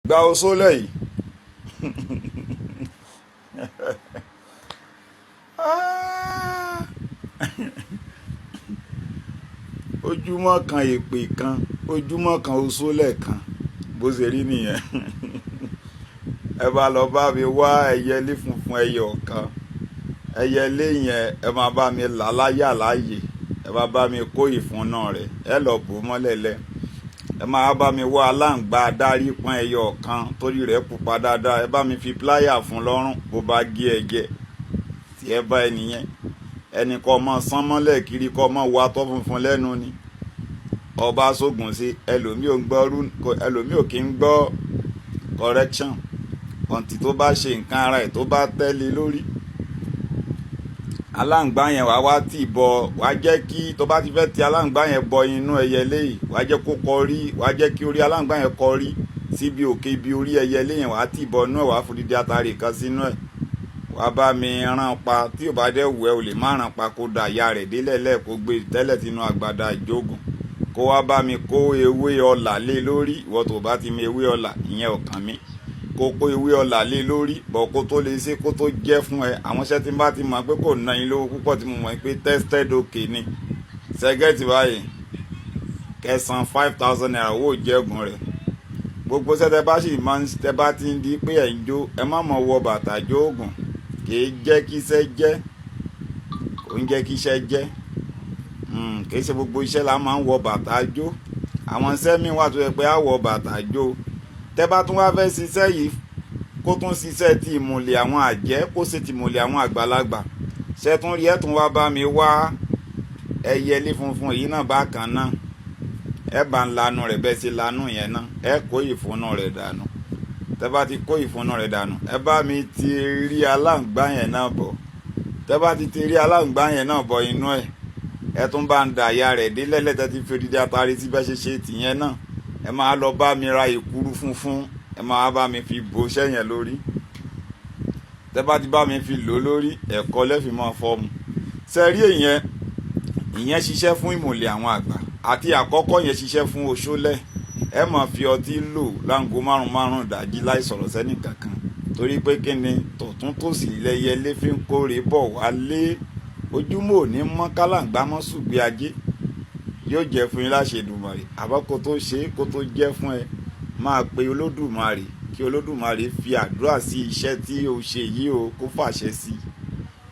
Gba oṣólẹ̀ yìí. Ojúmọ́ kan èpè kan, ojúmọ́ kan oṣólẹ̀ kan, bó ṣe rí nìyẹn. Ẹ bá lọ bá mi wá ẹyẹlé funfun ẹyọ kan. Ẹyẹlé yẹn ẹ máa bá mi là láyà láàyè. Ẹ bá bá mi kó ìfúnná rẹ̀, ẹ lọ bò mọ́lẹ̀ lẹ̀. Ẹ máa bá mi wá aláǹgbá adarí pọ́n ẹyọ kan torí rẹ̀ pupa dáadáa. Ẹ bá mi fi pláyà fún lọ́rùn bó bá gé ẹ jẹ. Tí ẹ bá ẹnìyẹn, ẹnì kọ́ ọmọ sán mọ́lẹ̀ kiri kọ́ ọmọ wa tọ́ funfun lẹ́nu ni. Ọba sógun sí ẹlòmíì ò ń gbọ́ rú, ẹlòmíì ò kí ń gbọ́ correction. Ọ̀ǹtí tó bá ṣe nǹkan ara ẹ̀ tó bá tẹ́lẹ̀ lórí. Aláǹgbá yẹn wàá wá tì bọ, wàá jẹ́ kí tó bá ti fẹ́ ti aláǹgbá yẹn bọ inú ẹyẹlé yìí, wàá jẹ́ kó kọrí, wàá jẹ́ kí orí aláǹgbá yẹn kọrí síbi òkè ibi orí ẹyẹlé yẹn, wàá tì bọ inú ẹ̀, wàá fòdìdí atare kan sínú ẹ̀. Wàá bá mi rán pa, tí ò bá dẹ̀ wù ẹ́ o lè má rán pa kó da ìyá rẹ̀ délẹ̀ lẹ́ẹ̀ kó gbé tẹ́lẹ̀ sínú agbada ìjógun. Kó wá bá mi kó ewé ọlà lé lórí. Ìwọ tó bá ti mi ewé ọlà, ìyẹn ò kàn mí. Kó kó ewé ọlà lé lórí, bọ̀ kó tó lè ṣe kó tó jẹ́ fún ẹ. Àwọn iṣẹ́ tí n bá ti mọ̀ pé kò ná yín lówó púpọ̀ tí mo mọ̀ pé tested okay ni. Ṣẹ́gẹ́tì báyìí, kẹsàn 5,000 naira owó ìjẹ́gun rẹ̀. Gbogbo iṣẹ́ tẹ bá sì máa ń tẹ bá ti ń di pé ẹ̀ ń jó, ẹ má mọ̀ wọ bàtà jó ògùn. Kì í jẹ́ kí iṣẹ́ jẹ́, kò ń jẹ́ kí iṣẹ́ jẹ́. Kì í ṣe gbogbo iṣẹ́ la máa ń wọ bàtà jó. Àwọn iṣẹ́ míì wà tó yẹ pé á wọ bàtà jó. Tẹ bá tún wá fẹ́ ṣiṣẹ́ yìí, kó tún ṣiṣẹ́ ti ìmùlẹ̀ àwọn àjẹ́, kó ṣe ti ìmùlẹ̀ àwọn àgbàlagbà. Ṣé tún rí ẹ̀ tún wá bá mi wá ẹyẹlé funfun yìí náà bákan náà. Ẹ bá ń lanu rẹ̀ bẹ́ẹ̀ sí lanu yẹn náà, ẹ kó ìfúnnu rẹ̀ dànù. Tẹ bá ti kó ìfúnnu rẹ̀ dànù, ẹ bá mi ti rí aláǹgbá yẹn náà bọ̀. Tẹ bá ti ti rí aláǹgbá yẹn náà bọ̀ inú ẹ̀, ẹ tún bá ń da ìyá rẹ̀ délẹ̀ lẹ́tẹ̀ tí fi odidi atare sí bẹ́ẹ̀ ṣe ṣe tìyẹn náà. Ẹ máa lọ bá mi ra èkuru funfun, ẹ máa bá mi fi bò iṣẹ́ yẹn lórí. Tẹ bá ti bá mi fi lò lórí, ẹ̀kọ́ lẹ́fì máa fọ́ mu. Ṣé rí ìyẹn? Ìyẹn ṣiṣẹ́ fún ìmùlẹ̀ àwọn àgbà àti àkọ́kọ́ yẹn ṣiṣẹ́ fún oṣólẹ̀. Ẹ máa fi ọtí lò láǹgó márùn márùn ìdájí láì sọ̀rọ̀ sẹ́nì kankan. Torí pé kí ni tọ̀tún tòsì lẹyẹlé fi ń kórè bọ̀ wálé. Ojúmọ́ ò ní mọ́ kálàǹgbá mọ́ sùgbé ajé. Yóò jẹ́ fún yín láṣẹ Èdùmàrè. Àmọ́ kó tó ṣe kó tó jẹ́ fún ẹ, máa pe Olódùmarè kí Olódùmarè fi àdúrà sí iṣẹ́ tí o ṣe yìí o, kó fàṣẹ sí i.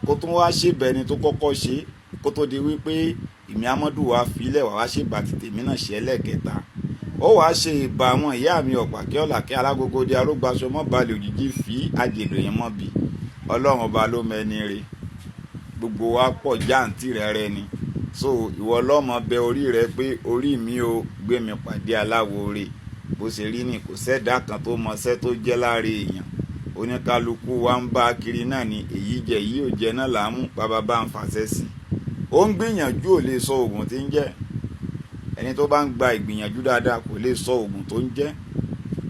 Kó tún wá ṣèbẹ̀ ẹni tó kọ́kọ́ ṣe kó tó di wípé ìmí Amọ́dù wa filẹ̀ wá wá ṣèbà ti tèmi náà ṣe ẹlẹ́ẹ̀kẹta. Ó wàá ṣe ìbà àwọn ìyá mi ọ̀pàkẹ́ ọ̀làkẹ́ alágógóde arógbáṣọ mọ́ balẹ̀ òjijì fi àjèdò yẹn mọ́ bi. Ọlọ́run ọba ló mẹni re. Gbogbo wa pọ̀ jáǹtì rẹ̀ rẹ ni. So ìwọ lọ́mọ bẹ orí rẹ pé orí mi ò gbé mi pàdé aláwo re. Bó ṣe rí ni kò sẹ́dá kan tó mọṣẹ́ tó jẹ́ láre èèyàn. Oníkálukú wa ń bá kiri náà ni èyí jẹ èyí ò jẹ náà là ń mú bàbá bá ń fàṣẹ sí. Ó ń gbìyànjú ò lè sọ oògùn tí ń jẹ́. Ẹni tó bá ń gba ìgbìyànjú dáadáa kò lè sọ oògùn tó ń jẹ́.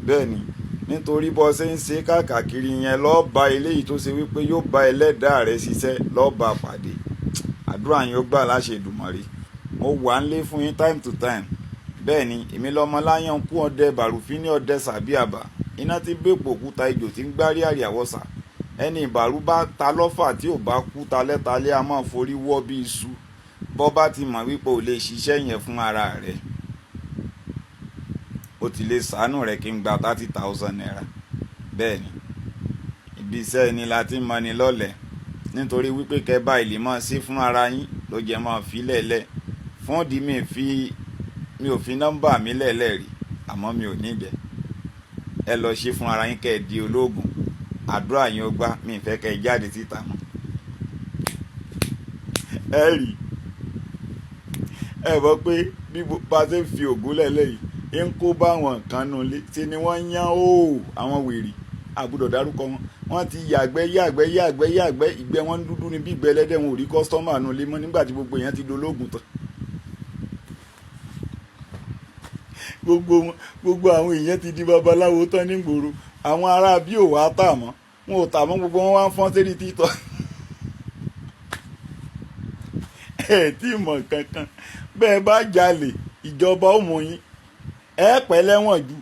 Bẹ́ẹ̀ ni, nítorí bó ṣe ń ṣe káàkiri yẹn lọ́ọ́ bá eléyìí tó ṣe wípé yóò bá ẹlẹ́dàá rẹ ṣiṣẹ́ lọ́ọ́ bá pàdé. Àdúrà yín ó gbà láṣẹ Èdùmàrè. Mo wà ń lé fún yín time to time. Bẹ́ẹ̀ ni, èmi lọ́mọ láyàn kú ọdẹ bàrùfín ní ọdẹ sàbí àbà. Iná tí bẹ́pò òkúta ijò tí ń gbárí àríàwọ̀sà. Ẹni ìbàrú bá ta lọ́fà tí ò bá kú talẹ́talẹ́ a máa forí wọ́ bí iṣu. Bọ́ bá ti mọ̀ wípé o lè ṣiṣẹ́ yẹn fún ara rẹ̀, o ti lè ṣàánú rẹ̀ kí n gba 30,000 naira. Bẹ́ẹ̀ ni, ibi iṣẹ́ ẹni la ti mọni lọ́lẹ̀. Nítorí wípé kẹ́ bá ìlè máa ṣe fún ara yín ló jẹ́ máa fi lẹ̀lẹ̀. Fún ìdí mi fi mi ò fi nọ́mbà mi lẹ̀lẹ̀ rí, àmọ́ mi ò ní ìdẹ. Ẹ lọ ṣe fún ara yín kẹ́ ẹ di ológun. Àdúrà yín ó gbà, mi ì fẹ́ kẹ́ ẹ jáde síta mọ́. Ẹ rí, ẹ mọ̀ pé bí bá ṣe ń fi ògùn lẹ̀lẹ̀ yìí ń kó bá àwọn kan nù lé, ṣe ni wọ́n yán ó àwọn wèrè àbúdọ̀ dárúkọ wọn. Wọ́n ti yàgbẹ́ yàgbẹ́ yàgbẹ́ yàgbẹ́, ìgbẹ́ wọn dúdú ni bí ìgbẹ́ ẹlẹ́dẹ̀, wọn ò rí customer nù lé mọ́ nígbà tí gbogbo èèyàn ti dológun tán. Gbogbo wọn, gbogbo àwọn èèyàn ti di babaláwo tán nígboro. Àwọn ará bí ò wá tà mọ́, wọn ò tà mọ́, gbogbo wọn wá ń fọ́n sérí títọ́. Ẹ tí mọ̀ kankan. Bẹ́ẹ̀ bá jalè, ìjọba ó mú yín. Ẹ pẹ́ lẹ́wọ̀n ju.